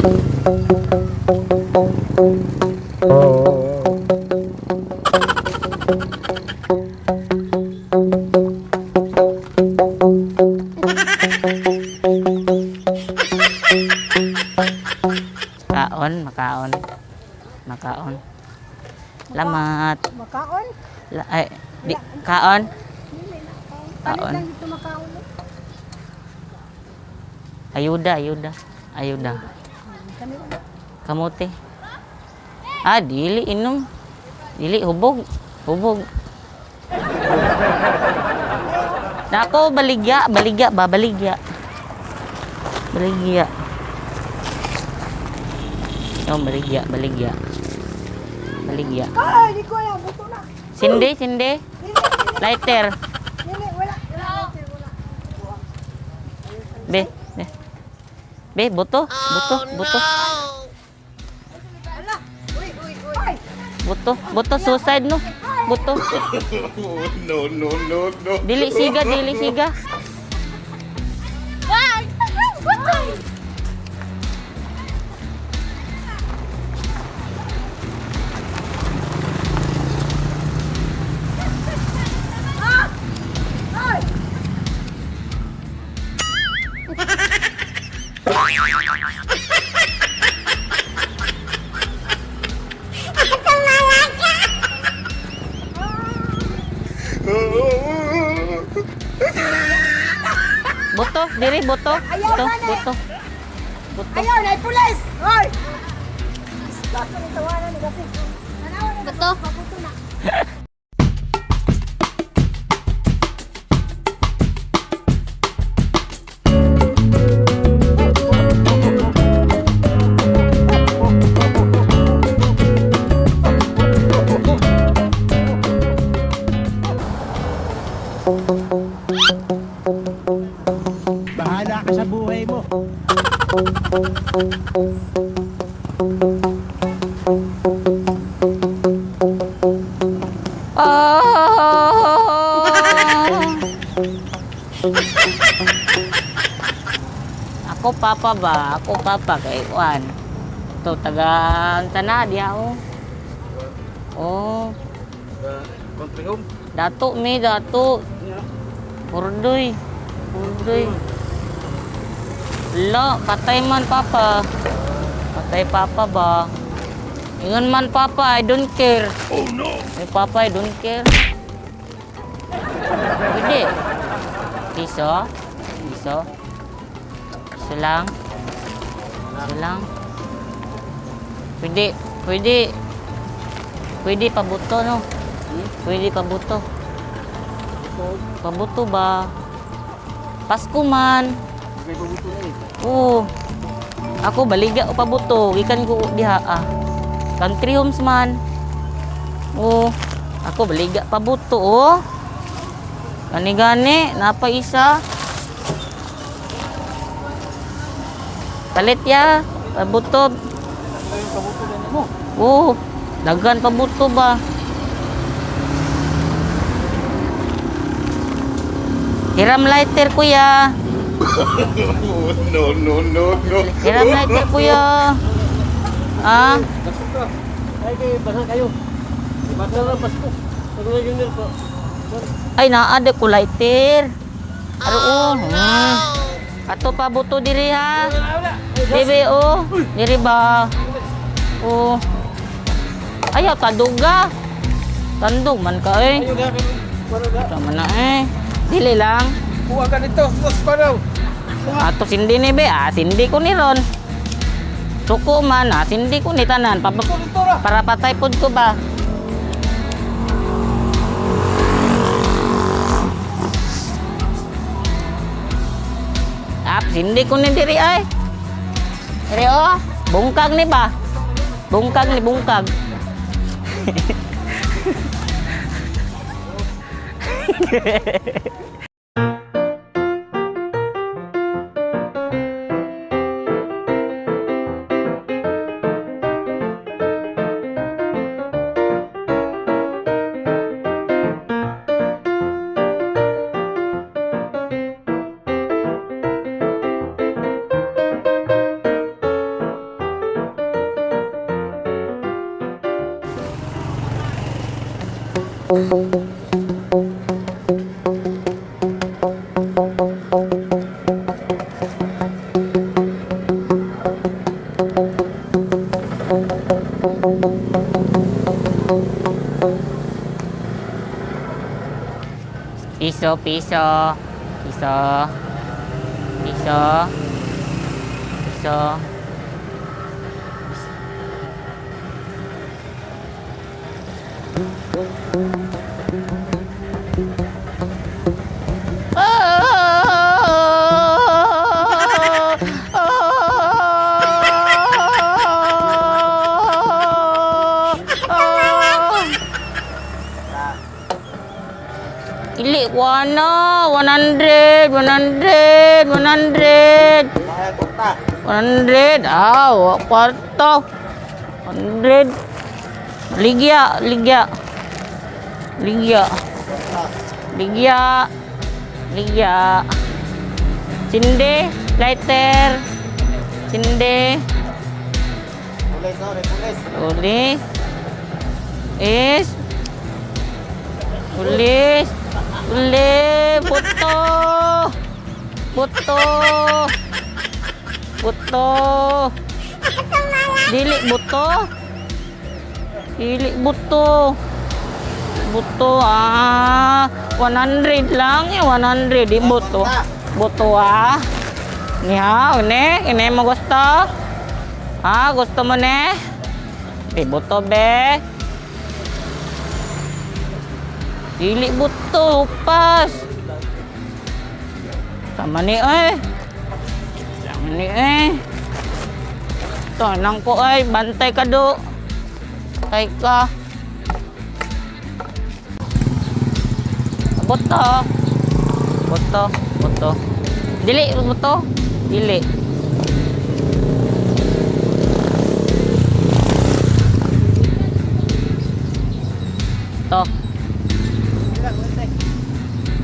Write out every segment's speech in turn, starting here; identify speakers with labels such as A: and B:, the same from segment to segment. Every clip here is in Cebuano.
A: Kaon, makaon. Makaon. Lamat.
B: Makaon?
A: La, ay, di, kaon.
B: Dili na kaon. Palit
A: Kaon.
B: lang dito makaon, eh.
A: Ayuda, ayuda. Ayuda.
B: Kami wala.
A: Kamote. Ah, dili inom. Dili hubog. Hubog. Nako, baligya, baligya ba, baligya. Baligya. Oh, baligya, baligya. Baligya.
B: Ay, di ko alam. Buto na.
A: Sindi, sindi.
B: Dili, dili.
A: Lighter.
B: Dili, wala. Wala, lighter, wala.
A: Be, be. Be, buto, buto, buto.
B: Ala. Uy, uy, uy. Ay!
A: Buto, buto, suicide no. Buto.
C: No, no, no, no.
A: Dili siga, dili siga.
B: Ay! Buto! Ay!
A: Buto, diri buto.
B: Ayaw
A: Buto,
B: na na.
A: buto. Buto.
B: Ayaw na, pulis! Hoy! Stop na tawanan ni kasi. Tanawa na. Buto. Mabuto na.
D: Bahala ka sa buhay mo.
A: Oh! Ako papa ba? Ako papa kay Juan. To taga tana diha oh. Oh,
D: Country home.
A: Dato mi dato. Purdoy. Purdoy. La, patay man papa. Patay papa ba? Ingon man papa, I don't care.
C: Oh no.
A: Ay papa, I don't care. Pwede. Piso? Piso? Piso lang? Piso lang? Pwede, pwede. Pwede pabuto, no? Pwede pabuto. Pabuto ba? Pasko man.
D: Okay, pabuto na eh.
A: Oo. Ako baliga o pabuto, gikan ko diha ah. Country homes man. Oo. Ako baliga pabuto oh. Gani gani, napa isa. Palit ya, pabuto.
D: Ay, pabuto na mo.
A: Oo. Daghan pabuto ba? Hiram lighter kuya.
C: No, no, no, no.
A: Hiram lighter kuya. Ah?
D: Pasok ka. Ay, kay basa kayo. Basa na Pasko. Pag junior po.
A: Ay, naa de ko lighter. Aro oh. Ato pa buto diri ha. Bebe oh, diri ba? Oh. Ayaw taduga. Tandog man ka eh.
D: Ayun na, para na.
A: Tama na eh. Dili lang.
D: Kuha ka nito, sus pa daw.
A: Ato sindi ni be, ah sindi ko ni ron. Suko man, ah sindi ko ni tanan.
D: Dito ra.
A: Para patay pod ko ba? Ah, sindi ko ni diri ay. Diri oh, bungkag ni ba? Bungkag ni bungkag. Piso, piso. Piso. Piso. Piso. Ili, wana, 100, 100, 100. 100, ah, kwarto. 100. Ligya, ligya. Ligya. Ligya. Ligya. Sindi, lighter. Sindi. Uli. Is. Uli. Uli. Buto. Buto. Buto. Dili buto. Dili buto. Buto ah. 100 lang eh. 100. Di buto. Buto ah. Ni ha, ini, ini mo gusto? Ah, gusto mo ne? Di buto be. Dili buto, upas. Sama ni eh. Sama ni eh. Ito, nang ko ay, bantay ka do. Tay ka. Buto. Buto, buto. Dili, buto. Dili. To.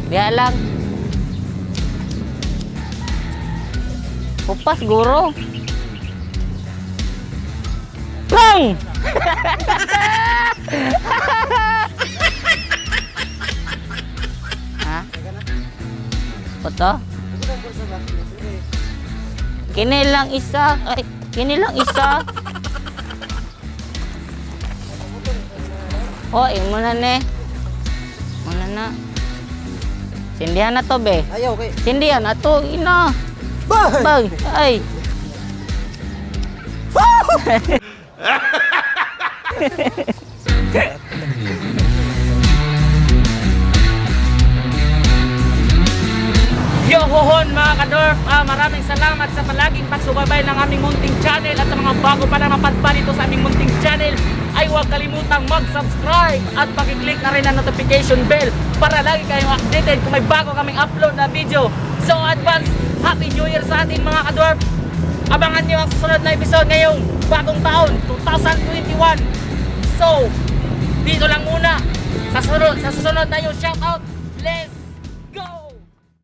A: Diha lang. Upas guro. Pang! Ha? Buto? Kini lang isa. Ay, kini lang isa. Oh, imo na ne. Muna na. Sindihan na to, be.
D: Ayaw kay.
A: Sindihan na to, ina.
D: Bye.
A: Bag. Ay.
E: Yo hohon mga kadorf, maraming salamat sa palaging pagsubaybay ng aming munting channel at sa mga bago pa lang napadpa dito sa aming munting channel ay huwag kalimutang mag-subscribe at pakiclick na rin ang notification bell para lagi kayong updated kung may bago kaming upload na video. So advance, Happy New Year sa atin mga kadorf! Abangan nyo ang susunod na episode ngayong bagong taon, 2021. So, dito lang muna. Sa susunod tayo, shout out! Let's